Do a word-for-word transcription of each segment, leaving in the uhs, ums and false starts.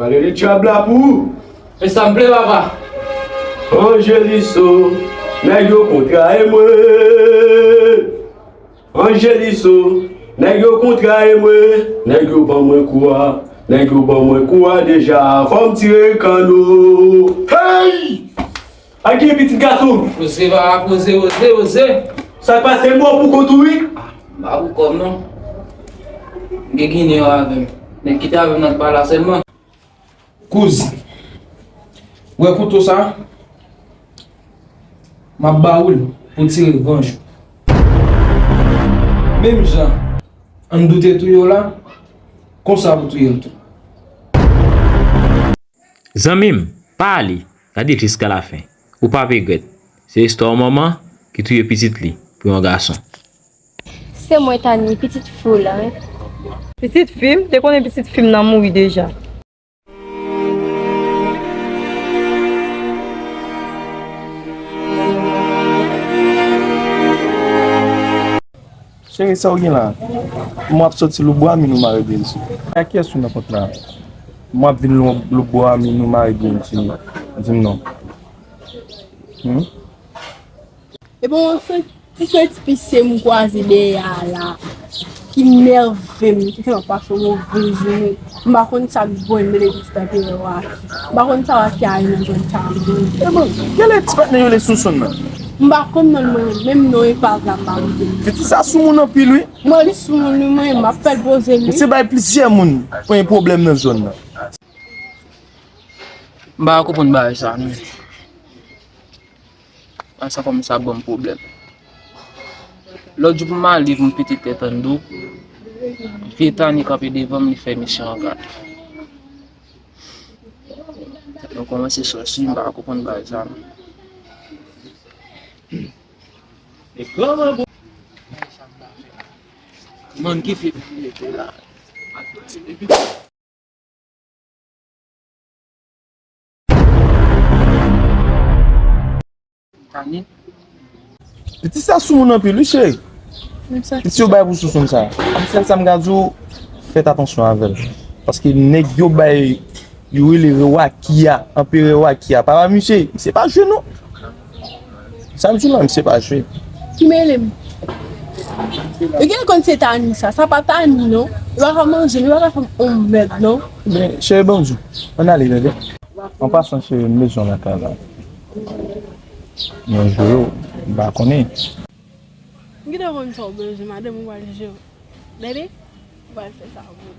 Pale de dyab la pou ou. E sa m vle, papa. Angeliso, nèg yo kontraye mwen. Angeliso, nèg yo kontraye mwen. Nèg yo ban mwen kou a. Nèg yo ban mwen kou a deja. Fò m tire kanno. Hey! Ak gen pitit gason. Oze, papa, oze, oze, oze. Sa k pase, mò pou kont ou, wi. M pa pou kòb, non. M gen ginen yo avè m. Nèg ki te avè m nan pa la sèlman. Kouz, wè kouto sa, m ap ba ou l pou tire revanj ou. Menm jan Andou te touye w la, konsa pou touye l tou. Zanmi m, pa ale, gade l jiska lafen. Ou p ap regrèt. Se istwa yon manman ki touye pitit li pou yon gason. Se mwen, Tani, pitit fi w la, wi. Pitit fi m? Te konnen pitit fi m nan mouri deja. Cheri, sa w gen la? Mwen ap soti lou bwa mi nou mare byen ti. A kiyès ou nan kont la? Mwen ap vin lou, lou bwa mi nou mare byen ti. Di m non. Hmm? Epi yon sèl ti, sèl ti pise m kwaze dèyè a la, ki nève m, ki fè m ap pase yon move jounen. M pa konn sa k bon m rele di tanpere Waki. M pa konn sa Waki a ye nan zòn sa a. Epi, gade ti patnè yo le sou sonn nan. M pa konn non l mwen, menm non epav la m pa konn. Piti sa sou moun anpil wi. Mwen li sou moun wi mwen, m ap fè l poze l wi. Ou se bay plizyè moun pran pwoblèm nan zòn nan. M pa konprann bagay sa non. Sa kòmanse ap ban m pwoblèm. Lòt jou pou m ale pou m pete tèt Andou, vye Tani kanpe devan m, li fè misye an kat. Tèt mwen kòmanse sòsi, m pa konprann bagay sa non. Mann ki fi pou mete la. Tani. Piti sa sou moun anpil wi cheri. Piti yo bay pou sou sonn sa. Sèl sa m ka di w, fèt atansyon avè l. Paske nèg yo bay, yo rele Waki a, anperè Waki a. Papa misye, misye pa jwe non. Sa m di w la, misye pa jwe. Ki mele m? Yo gen konn se Tani sa, sa pa Tani non. Yo pa ka manje m, yo pa ka fè m on mèg non. Men, cheri, ban m di w, ann ale tande. An pasan cheri, m bezwen w lakay la. Mwen jwe w, m pa konnen. M gentan konn sa w bezwen, madanm ou pral jere w. Bebe, ou pral fè sa pou ou.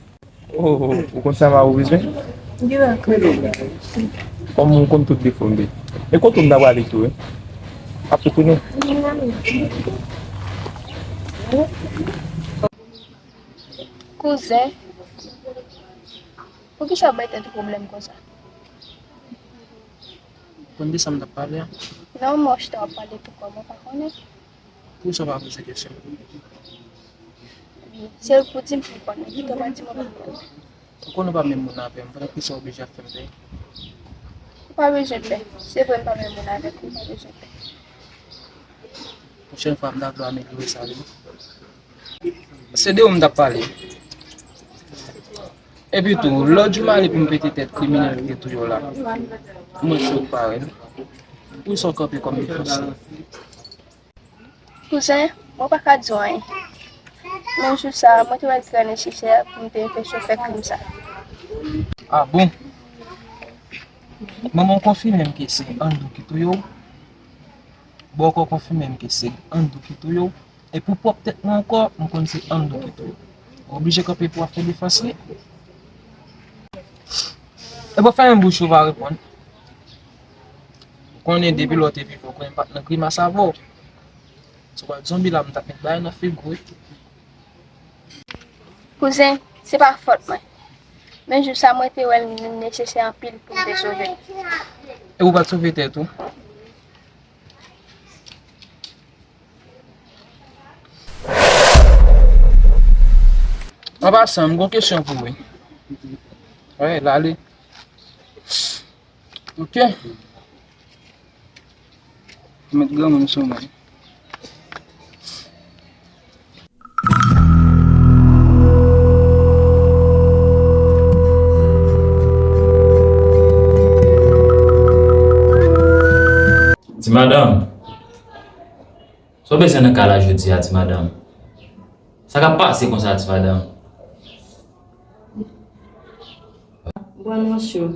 Oh, ou konn sa mari w bezwen? Kòm ou konn tout defo m, e kote m ta prale tou, wi? Ap retounen. Kouzen, poukisa w bay tèt ou pwoblèm konsa? Ou konn de sa m t ap pale a? Non, mwen chita w ap pale tou kòm ou pa konnen. Poukisa w pa poze kesyon? Wi, se pou di m pou konnen, kite w pa di mwen pou konnen. Ou konnen w pa menm moun avè m, poutèt ki sa w oblije ap fè m pè? Ou pa bezwen pè. Se vre m pa menm moun avèk ou, ou pa bezwen pè. Pwochèn fwa m ta vle w amelyore sa wi. Se de ou m t ap pale. Epi tou, lòt jou m ale pou m pete tèt kriminèl ki te touye w la. Mwen sot parèy. Poukisa w kanpe kòm defans li? Kouzen, mwen pa ka di w anyen. Men jou sa a, mwen te wè l trè nesesè pou m te enpeche w fè krim sa. Ah bon? Manman w konfime m ke se Andou ki touye w. Bòkò konfime m ke se Andou ki touye w. E pou pwòp tèt mwen ankò, m konn se Andou ki touye w. Ou oblije kanpe pou w ap fè defans li. E pa fèmen bouch ou pa reponn. Ou konnen depi lè w te vivan, ou konnen m pa t nan grimas avè w. Si w pa t zonbi la, m t ap met bagay nan figi w wi. Kouzen, se pa fòt mwen. Men jou sa mwen te wè l nesesè anpil pou m te sove l. E ou pa t sove tèt ou? An pasan, m gon kesyon pou ou wi. Wi, l ale. Ok. Met granmoun sou mwen. Madanm, sa w bezwen nan kay la jodi a, ti madanm? Sa k ap pase konsa, ti madanm? Bwè m yon cho.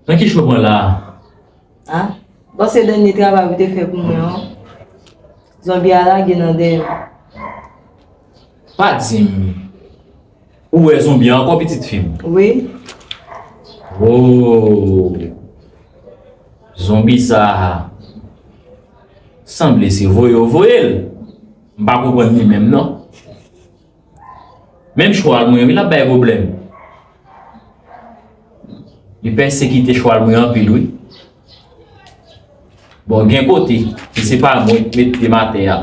Nan ki cho pran la a? A, bon, se dènye travay ou te fè pou mwen an. Zonbi a lage nan dèyè m. Pa di m ou wè zonbi a ankò, pitit fi m? Wi. Oh! Zonbi sa a sanble se voye yo voye l. M pa konprann li menm non. Menm chwal mwen, wi, l ap bay pwoblèm. Li pèsekite chwal mwen anpil, wi. Bon, gen kote, si se pa mwen ki met pye m atè a,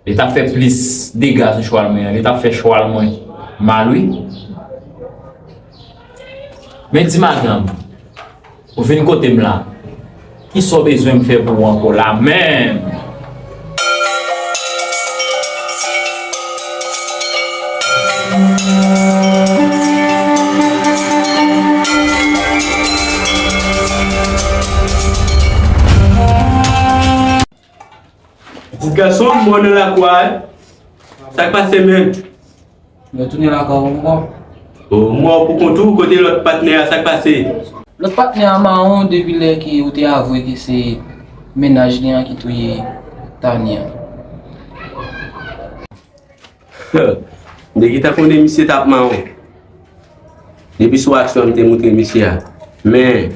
li t ap fè plis dega sou chwal mwen an. Li t ap fè chwal mwen mal, wi. Men ti madanm, ou vin kote m la. Kisa w bezwen m fè pou ou ankò la menm? Ti gason, m wè w nan lakou a, wi. Sa k pase menm? Mwen tounen lakay ou ankò. O, m wè w pou kont ou, kote lòt patnè a, sa k pase? Lòt patnè a mawon depi lè ke ou te avwe ke se mennaj li an ki touye Tani an. M te gentan konnen misye t ap mawon. Depi sou aksyon an m te moutre misye a. Men,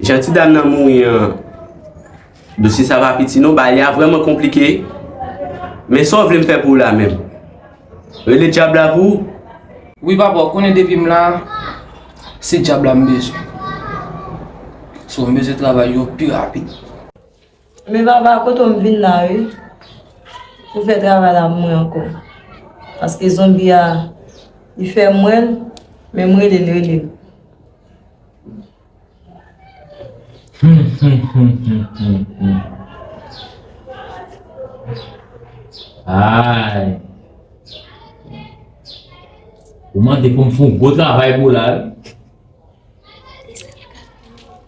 jan ti dam nan mouri an, dosye sa pa piti non, bagay li a vrèman konplike. Men sa w vle m fè pou ou la menm? Rele dyab la pou ou? Wi papa, ou konnen depi m la, se dyab la m bezwen. So, m bezwen travay yo pi rapid. Men papa, kote w m vin la wi, pou fè travay la pou mwen ankò. Paske zonbi a, li fè m wè l, men m rele l, rele l. Ay. Ou mande pou m fè yon gwo travay pou la wi.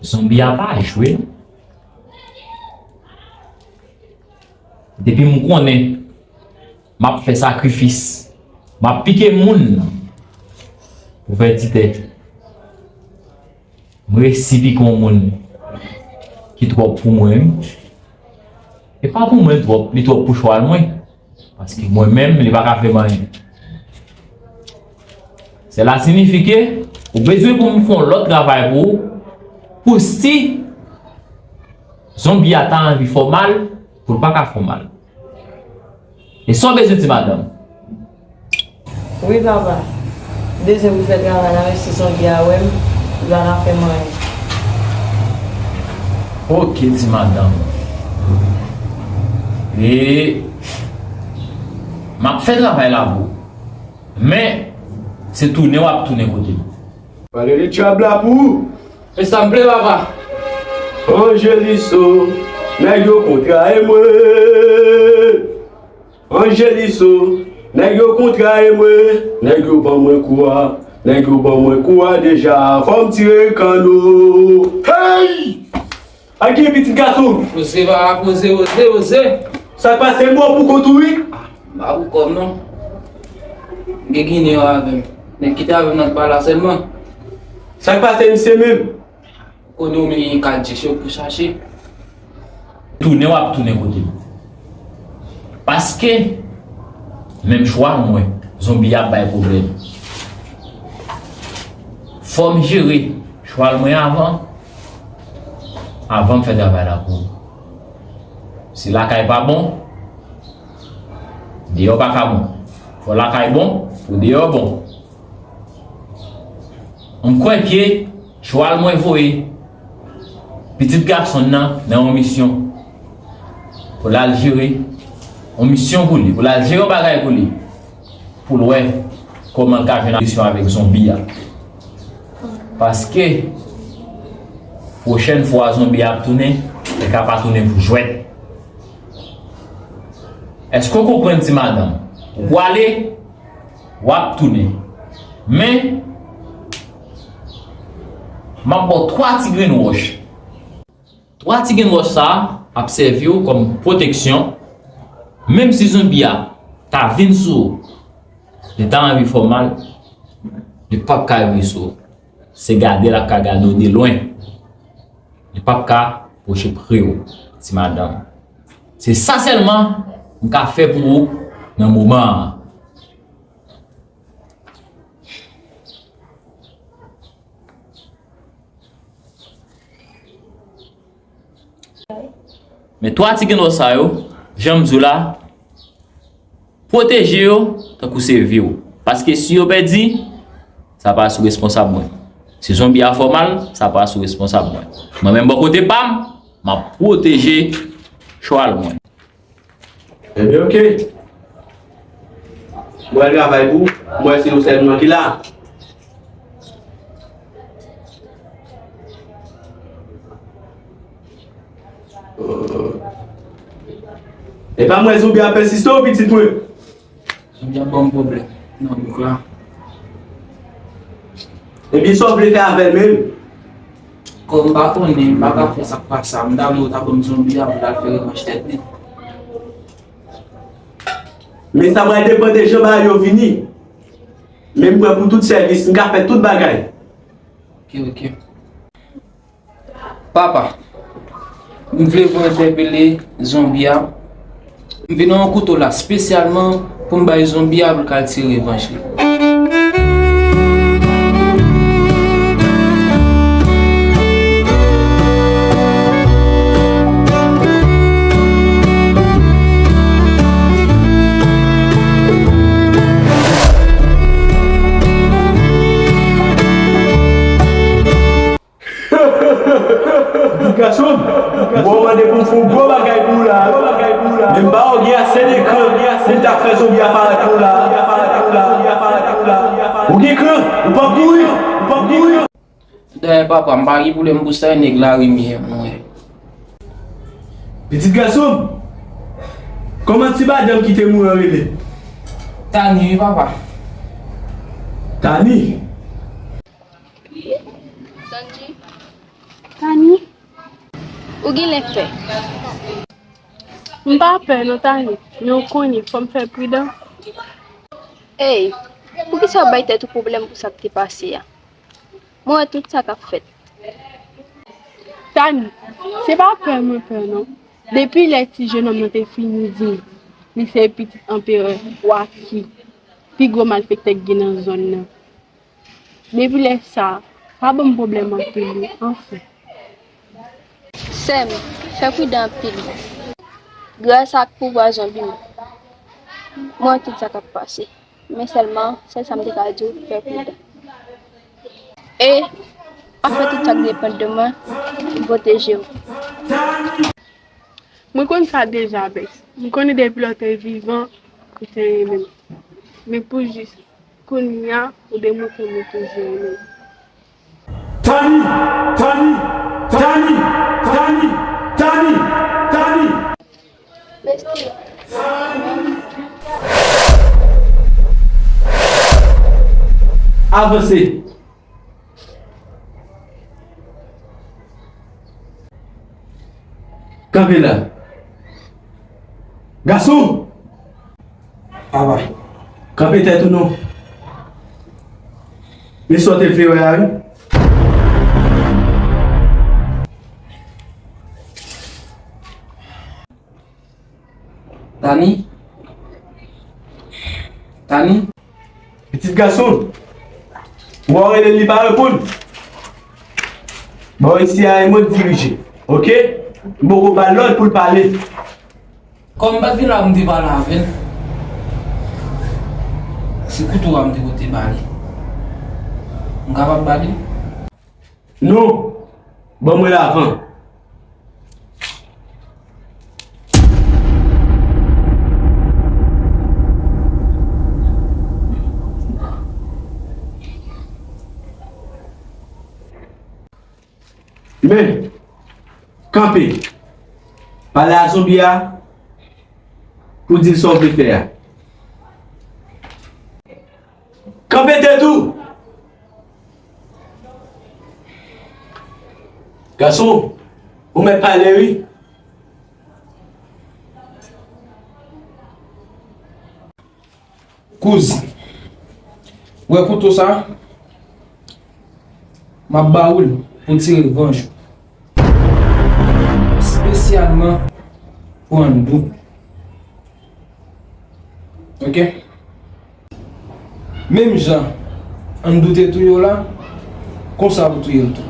Zonbi a pa jwe. Depi m konnen m ap fè sakrifis, m ap pike moun pou fè ti tè. M resi pike yon moun ki twòp pou mwen wi. E pa pou mwen l twòp, li twòp pou chwal mwen. Paske mwen menm, li pa ka fè m anyen. Sèla siyifi ke ou bezwen pou m fè yon lòt travay pou ou, pou si zonbi a ta anvi fè w mal, pou l pa ka fè w mal. E sa w bezwen, ti madanm? Wi papa, m bezwen pou fè travay la, men si zonbi a wè m, li pa ka fè m anyen. Oke, ti madanm. E m ap fè travay la pou ou. Men, se tounen w ap tounen kote m. Pale de dyab la pou ou. E sa m vle, papa. Anjeliso, nèg yo kontraye mwen. Anjeliso, nèg yo kontraye mwen. Nèg yo ban mwen kou a. Nèg yo ban mwen kou a deja. Fò m tire kanno. Hey! Ak gen pitit gason. Poze, papa, poze, poze, poze. Sa k pase, m wè w pou kont ou wi. Ah, m pa pou kò m non. M gen Ginen yo avè m. Nèg ki te avè m nan pa la sèlman. Sa k pase misye menm? Konnen w menm kat djis yo pou chache. Tounen w ap tounen kote m. Paske, menm chwal mwen, zonbi a ap bay pwoblèm. Fò m jere chwal mwen avan, avan m fè travay la pou ou. Si lakay pa bon, deyò pa ka bon. Fò lakay bon, pou deyò bon. M kwè ke chwal mwen voye pitit gason nan nan yon misyon pou l al jere yon misyon pou li, pou l al jere yon bagay pou li, pou l wè kòman l ka jwenn solisyon avèk zonbi a. Paske pwochèn fwa zonbi a ap tounen, li ka pa tounen pou jwèt. Èske w konprann, ti madanm? Ou pwale, w ap tounen. Men, M ap ba w twa ti grenn wòch. Twa ti grenn wòch sa a ap sèvi w kòm pwoteksyon. Menm si zonbi a ta vin sou ou, li ta anvi fè w mal, li p ap ka rive sou ou. Se gade l ap ka gade w de lwen. Li p ap ka pwoche pre w, ti madanm. Se sa sèlman m ka fè pou ou nan moman an. Men twa ti grenn wòch sa yo, jan m di w la, pwoteje yo tankou se vi w. Paske si yo pèdi, sa pa sou responsab mwen. Si zonbi a fè w mal, sa pa sou responsab mwen. Mwen menm bò kote pa m, m ap pwoteje chwal mwen. Ebyen, oke. Mwen al travay pou ou. Mwen se ou sèlman ki la. E pa mwen zonbi a pèsiste w, pitit mwen. Zonbi a ban m pwoblèm nan bouk la. Ebyen, sa w vle fè avè l menm? Kòm m pa konnen, m pa ka fè sa k pa sa. M ta vle w ta ban m zonbi a pou l al fè revanj tèt li. Men sa pral depann de jan bagay yo vini. Men m prè pou tout sèvis, m ka fè tout bagay. Oke, oke. Papa, m vle pou entèpele zonbi a. M vin ak yon kouto la espesyalman pou m bay zonbi a pou l ka al tire revanj li. Pitit gason m, mwen mande pou m fè yon gwo bagay pou ou la. Men m pa wè w gen ase de kran pou m ta fè zonbi a parèt pou ou la. Ou gen kran, ou p ap kouri, ou p ap kouri. Dayè papa, m pa gen pwoblèm pou sa, nèg lari m ye, mwen. Pitit gason m, kòman ti madanm ki te mouri an rele? Tani, wi papa. Tani? Sanji. Tani? Ou genlè pè. M pa pè non, Tani, men w konnen, fò m fè pridan. Ey, poukisa w bay tèt ou pwoblèm pou sa k te pase a? Mwen wè tout sa k ap fèt. Tani, se pa pè mwen pè non. Depi lè ti jenòm nan te fin di m li se pitit anperè Waki, pi gwo malfektè k gen nan zòn nan. Depi lè sa a, pa ban m pwoblèm anpil wi, anfen. Sè m, fè pridan anpil. Gras ak pouvwa zonbi m, mwen wè tout sa k ap pase. Men sèlman, sèl sa m te ka di w, fè pridan. E pa fè tout sa k depann de mwen pou m pwoteje w. Mwen konn sa deja, Bès. M konnen depi lè w te vivan, ou te renmen m. Men pou jis kounye a, ou demontre m ou toujou renmen m. Tani! Tani! Tani! Tani! Tani! Tani! Tani! Avanse! Kanpe la. Gason! Papa. Kanpe tèt ou non. Men sa w te vle wè a wi. Tani? Tani? Pitit gason, w a rele l, li pa reponn. Bò isi a, e mwen k dirije, oke? M poko ba l lòd pou l pale. Kòm m pa t vin la pou m te pale avè l, se kouto a m te pote ba li. M kapab ba li? Non, ban mwen l avan. Men, kanpe. Pale a zonbi a pou di l sa w vle fè a. Kanpe tèt ou! Gason, ou mèt pale wi. Kouz, ou wè kouto sa, m ap ba ou l pou tire revanj ou. Espesyalman pou Andou. Oke? Menm jan Andou te touye w la, konsa pou touye l tou.